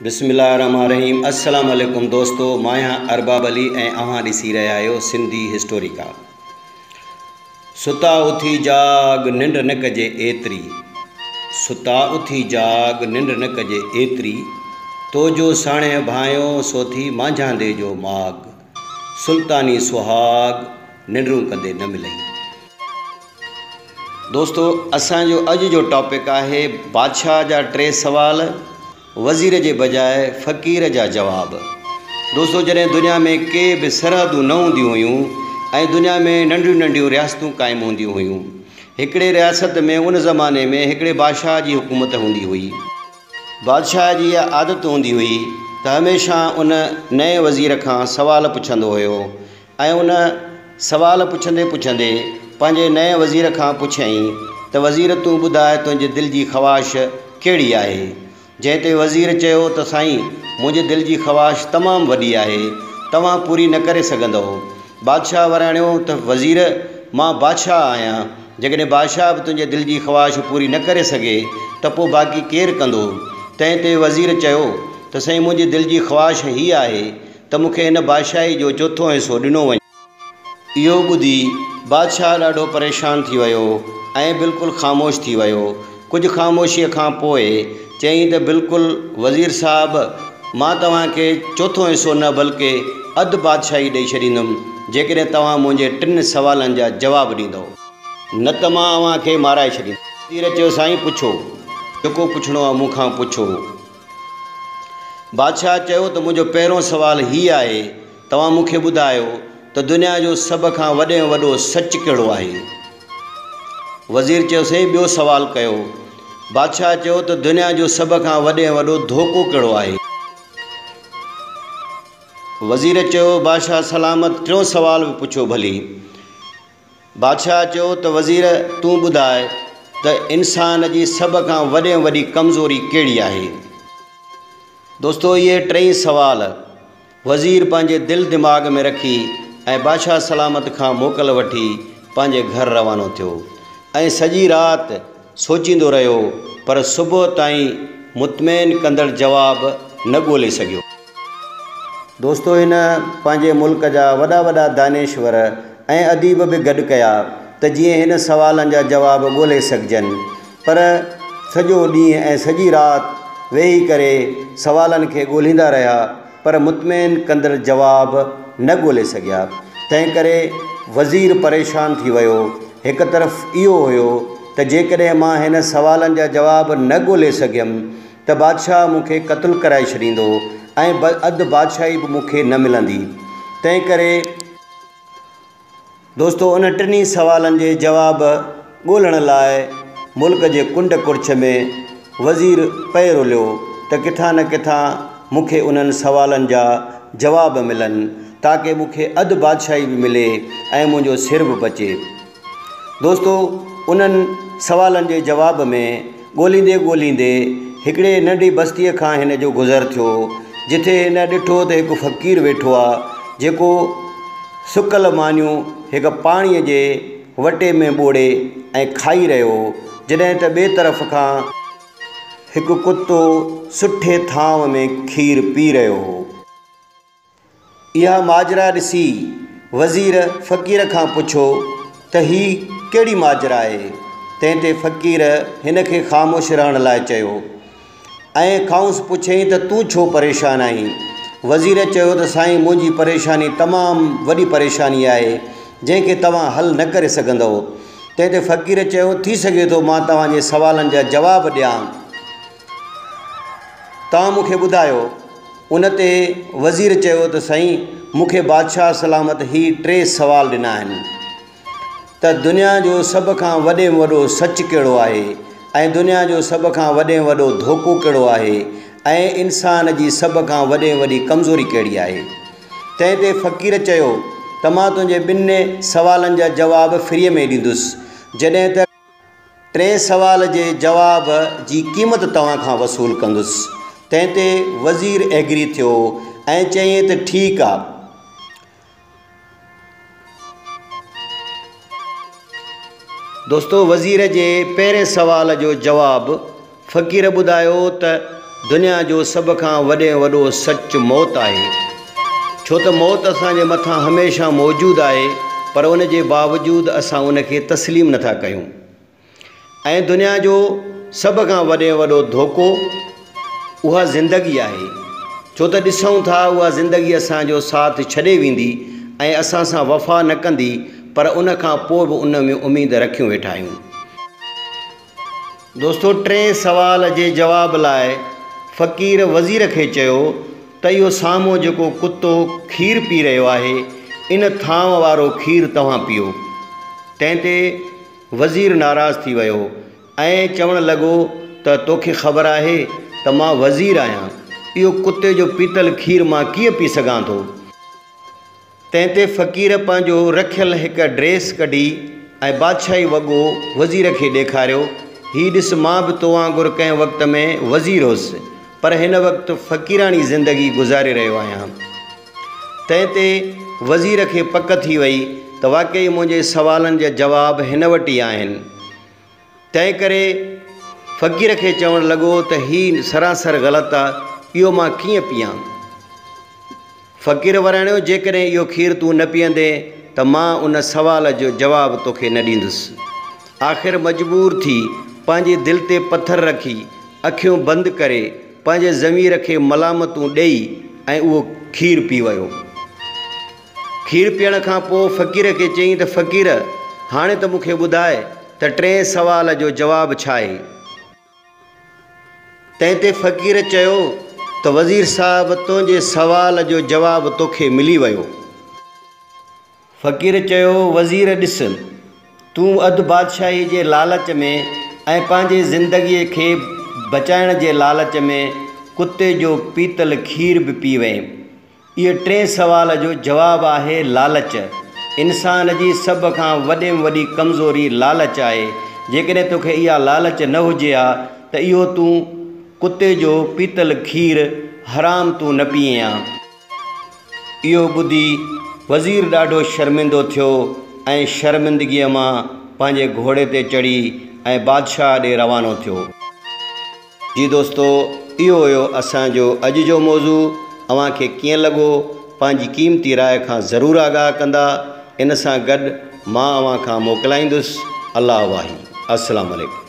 بسم الله الرحمٰن الرحيم السلام عليڪم دوستو مان آهيان ارباب علي ۽ اوهان ڏسي رهيا آهيو سنڌي هسٽوريڪا. ستا اٿي جاڳ ننڊ نه ڪجي ايتري ستا اٿي جاڳ ننڊ نه ڪجي ايتري تو جو ساڻيهه ڀانئيو سو ٿي مانجهاندي جو ماڳ سلطاني سهاڳ ننڊون ڪندي نه ملئي. دوستو اسان جو اڄ جو ٽاپڪ آهي بادشاهه جا ٽي سوال وزير جي بجاء فقير جا جواب. دوستو جڏهن دنيا ۾ ڪي به سرحدون نه هونديون هيون ۽ دنيا ۾ ننڍيون ننڍيون رياستون قائم هونديون هيون. هڪڙي رياست ۾ ان زماني ۾ هڪڙي بادشاهه جي حڪومت هوندي هئي. بادشاهه جي اها عادت هوندي هئي ته هميشه ان نئين وزير کان سوال پڇندو هيو ۽ ان سوال پڇندي پڇندي پنهنجي نئين وزير کان پڇيائين ته وزير تون ٻڌاء تنهنجي دل جي خواهش ڪهڙي آهي؟ جنهن تي وزير چيو ته سائين منهنجي دل جي خواهش تمام وڏي آهي توهان پوري نه ڪري سگهندؤ. بادشاهه وراڻيو ته وزير مان بادشاهه آهيان جيڪڏهن بادشاهه به تنهنجي دل جي خواهش پوري نه ڪري سگهي ته پوء باقي ڪير ڪندو؟ تنهن تي وزير چيو ته سائين منهنجي دل جي خواهش هي آهي ته مون کي هن بادشاهي جو چوٿون حصو ڏنو وڃي. اهو ٻڌي بادشاهه ڏاڍو پريشان ٿي ويو ۽ بلڪل خاموش ٿي ويو. ڪجهه خاموشيء کان پوء چيائين ته بلڪل وزير صاحب، مان توهان کي چوٿون حصو نه بلڪه اڌ بادشاهي ڏئي ڇڏيندم، جيڪڏهن توهان منهنجي ٽن سوالن جا جواب ڏيندؤ. نه ته مان اوهان کي مارائي ڇڏيندس. وزير چيو سائين پڇو، جيڪو پڇڻو آهي مون کان پڇو. بادشاهه چيو ته منهنجو پهريون سوال هي آهي، توهان مون کي ٻڌايو ته دنيا جو سڀ کان وڏي ۾ وڏو سچ ڪهڙو آهي؟ وزير چيو سائين ٻيو سوال ڪيو. بادشاهه چيو ته دنيا جو سڀ کان وڏي ۾ وڏو ڌوڪو ڪهڙو آهي؟ وزير چيو بادشاهه سلامت ٽيون سوال به پڇو ڀلي. بادشاهه چيو ته وزير تون ٻڌاء ته انسان جي سڀ کان وڏي ۾ وڏي ڪمزوري ڪهڙي آهي؟ دوستو اهي ٽئي سوال وزير پنهنجي دل دماغ ۾ رکي ۽ بادشاهه سلامت کان موڪل وٺي پنهنجي گهر روانو ٿيو ۽ سڄي رات سوچيندو رهيو پر صبح تائين مطمئن ڪندڙ جواب نه ڳولي سگهيو. دوستو هن پنهنجي ملڪ جا وڏا وڏا دانشور ۽ اديب به گڏ ڪيا ته جيئن هن سوالن جا جواب ڳولي سگهجن پر سڄو ڏينهن ۽ سڄي رات ويهي ڪري سوالن کي ڳولهيندا رهيا پر مطمئن ڪندڙ جواب نه ڳولي سگهيا تنهن ڪري وزير پريشان ٿي ويو هڪ طرف اهو هيو ته جيڪڏهن مان هن سوالن جا جواب نه ڳولي سگهيم ته بادشاهه مون کي قتل ڪرائي ڇڏيندو ۽ اڌ بادشاهي به مون کي نه ملندي. تنهنڪري دوستو انهن ٽنهي سوالن جي جواب ڳولڻ لاء ملڪ جي ڪنڊ ڪڙڇ ۾ وزير پئي رليو ته ڪٿان نه ڪٿان مون کي انهن سوالن جا جواب ملن تاڪه مون کي اڌ بادشاهي به ملي ۽ منهنجو سر به بچي. دوستو انهن سوالن جي جواب ۾ ڳوليندي ڳوليندي هڪڙي ننڍي بستيء کان هن جو گذر ٿيو، جتي هن ڏٺو ته هڪ فقير ويٺو آ، جيڪو سڪل مانيون هڪ پاڻيء جي وٽي ۾ ٻوڙي ۽ کائي رهيو هو، جڏهن ته ٻئي طرف کان هڪ ڪتو سٺي ٿانو ۾ کير پي رهيو هو. اها ماجرا ڏسي وزير فقير کان پڇيو ته هي ڪهڙي ماجرا آهي؟ تنهن تي فقير هن کي خاموش رهڻ لاء چيو ۽ کانئس پڇيائين ته تون ڇو پريشان آهين؟ وزير چيو ته سائين منهنجي پريشاني تمام وڏي پريشاني آهي جنهن کي توهان حل نه ڪري سگهندؤ. تنهن تي فقير چيو ٿي سگهي ٿو مان توهان جي سوالن جا جواب ڏيان. توهان مون کي ٻڌايو. ان تي وزير چيو ته سائين مون کي بادشاهه سلامت هي ٽي سوال ڏنا آهن ته دنيا جو سڀ کان وڏي ۾ وڏو سچ ڪهڙو آهي ۽ دنيا جو سڀ کان وڏي ۾ وڏو ڌوڪو ڪهڙو آهي ۽ انسان جي سڀ کان وڏي ۾ وڏي ڪمزوري ڪهڙي آهي. تنهن تي فقير چيو ته مان تنهنجي ٻن سوالن جا جواب فريء ۾ ڏيندس جڏهن ته. ٽئين سوال جي جواب جي قيمت توهان کان وصول ڪندس. تنهن تي وزير ايگري ٿيو ۽ چيائين ته ٺيڪ آ. دوستو وزير جي پهرين سوال جو جواب فقير ٻڌايو ته. دنيا جو سڀ کان وڏي ۾ وڏو سچ موت آهي. ڇو ته موت اسان جي مٿان هميشه موجود آهي پر ان جي باوجود اسان ان کي تسليم نٿا ڪيون. ۽ دنيا جو سڀ کان وڏي ۾ وڏو ڌوڪو اها زندگي آهي. ڇو ته ڏسون ٿا اها زندگي اسان جو ساٿ ڇڏي ويندي ۽ اسان سان وفا نه ڪندي پر ان کان پوء به ان ۾ اميد رکيون ويٺا آهيون. دوستو ٽئين سوال جي جواب لاء فقير وزير کي چيو ته اهو سامهون جيڪو ڪتو کير پي رهيو آهي ان ٿانو وارو کير توهان پيئو. تنهن تي وزير ناراض ٿي ويو ۽ چوڻ لڳو ته توکي خبر آهي ته مان وزير آهيان اهو ڪتي جو پيتل کير مان ڪيئن پي سگهان ٿو. تنهن تي فقير پنهنجو رکيل هڪ ڊريس ڪڍي ۽ بادشاهي وڳو وزير کي ڏيکاريو، هي ڏس مان به تو وانگر ڪنهن وقت ۾ وزير هوس، پر هن وقت فقيراڻي زندگي گذاري رهيو آهيان. تنهن تي وزير کي پڪ ٿي وئي ته واقعي منهنجي سوالن جا جواب هن وٽ ئي آهن. تنهن ڪري فقير کي چوڻ لڳو ته هي سراسر غلط آ، اهو مان ڪيئن پيان؟ فقير وراڻيو، جيڪڏهن اهو کير تون نه پيئندين ته مان ان سوال جو جواب توکي نه ڏيندس. آخر مجبور ٿي پنهنجي دل تي پٿر رکي، اکيون بند ڪري، پنهنجي ضمير کي ملامتون ڏيئي ۽ اهو کير پي ويو. کير پيئڻ کان پوء فقير کي چيائين ته فقير! هاڻي ته مون کي ٻڌاء ته ٽئين سوال جو جواب ڇا آهي؟ تنهن تي فقير چيو ته وزير صاحب تنهنجي سوال جو جواب توکي ملي ويو. فقير چيو وزير ڏس تون اڌ بادشاهي جي لالچ ۾ ۽ پنهنجي زندگيء کي بچائڻ جي لالچ ۾ ڪتي جو پيتل کير به پي وئين. اهو ٽئين سوال جو جواب آهي لالچ. انسان جي سڀ کان وڏي ۾ وڏي ڪمزوري لالچ آهي. جيڪڏهن توکي اها لالچ نه هجي ها ته اهو تون ڪتي جو پيتل کير حرام تون نه پيئين ها. اهو ٻڌي وزير ڏاڍو شرمندو ٿيو ۽ شرمندگيء مان پنهنجي گهوڙي تي چڙهي ۽ بادشاهه ڏي روانو ٿيو. جي دوستو اهو هيو اسان جو اڄ جو موضوع اوهان کي ڪيئن لڳو پنهنجي قيمتي راء کان ضرور آگاهه ڪندا ان سان گڏ مان اوهان کان موڪلائيندس الله واهي السلام عليڪم.